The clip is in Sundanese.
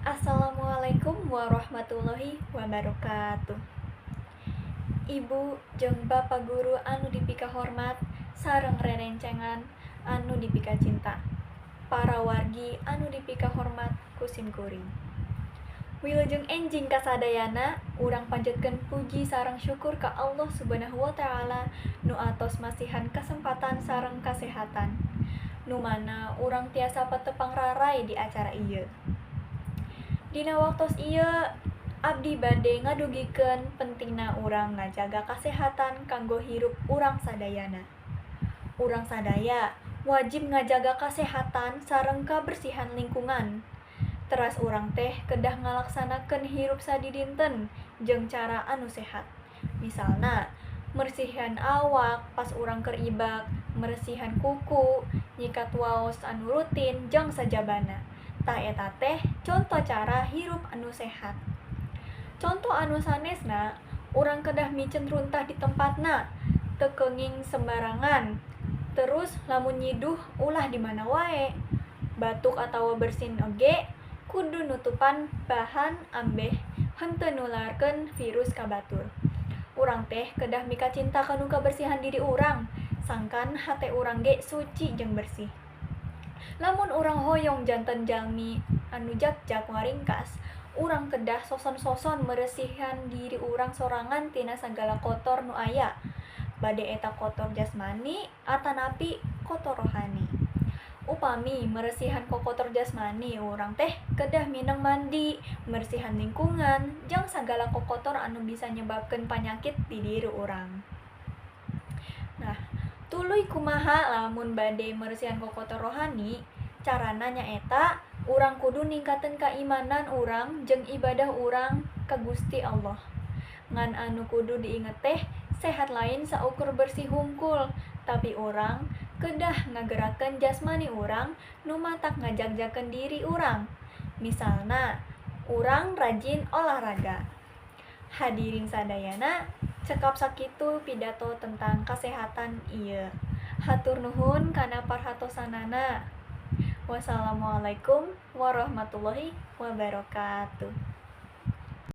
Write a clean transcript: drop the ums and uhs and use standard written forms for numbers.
Assalamualaikum warahmatullahi wabarakatuh. Ibu jeung Bapak guru anu dipikahormat sareng rerencangan anu dipikacinta. Para wargi anu dipikahormat ku sim kuring. Wilujeng enjing kasadayana urang panjatkeun puji sareng syukur ka Allah Subhanahu wa taala nu atos masihan kesempatan sareng kasehatan. Nu mana urang tiasa patepang rarai di acara ieu. Dina waktos ieu abdi bade ngadugikeun pentingna urang ngajaga kasehatan kanggo hirup urang sadayana. Urang sadaya wajib ngajaga kasehatan sareng kabersihan lingkungan. Teras urang teh kedah ngalaksanakeun hirup sadidinten jeung cara anu sehat. Misalna, mersihan awak pas urang keur ibak, meresihan kuku, nyikat waos anu rutin jeung sajabana. Tah eta teh conto cara hirup anu sehat. Conto anu sanesna, urang kedah miceun runtah di tempatna, teu keunging sembarangan. Terus lamun nyiduh ulah di mana wae. Batuk atawa bersin oge kudu nutupan bahan ambeh henteu nularkeun virus ka batur. Urang teh kedah mikacinta kana kabersihan diri urang, sangkan hate urang ge suci jeung bersih. Lamun urang hoyong janten jalmi anu jagjag waringkas, urang kedah soson-soson meresihan diri urang sorangan tina sagala kotor nu aya. Bade eta kotor jasmani atanapi kotor rohani. Upami meresihan kokotor jasmani, urang teh kedah mineng mandi, meresihan lingkungan, jeung sagala kokotor anu bisa nyebabkeun panyakit di diri urang. Nah, tuluy kumaha lamun bade meresihan kokotor rohani? Carana nyaeta urang kudu ningkatkeun kaimanan urang jeung ibadah urang ka Gusti Allah. Ngan anu kudu diinget teh sehat lain saukur bersih hungkul, tapi urang kedah ngagerakeun jasmani urang nu matak ngajagjagkeun diri urang. Misalna, urang rajin olahraga. Hadirin sadayana, cekap sakitu pidato tentang kasehatan ieu. Hatur nuhun kana parhatosanana. Wassalamualaikum warahmatullahi wabarakatuh.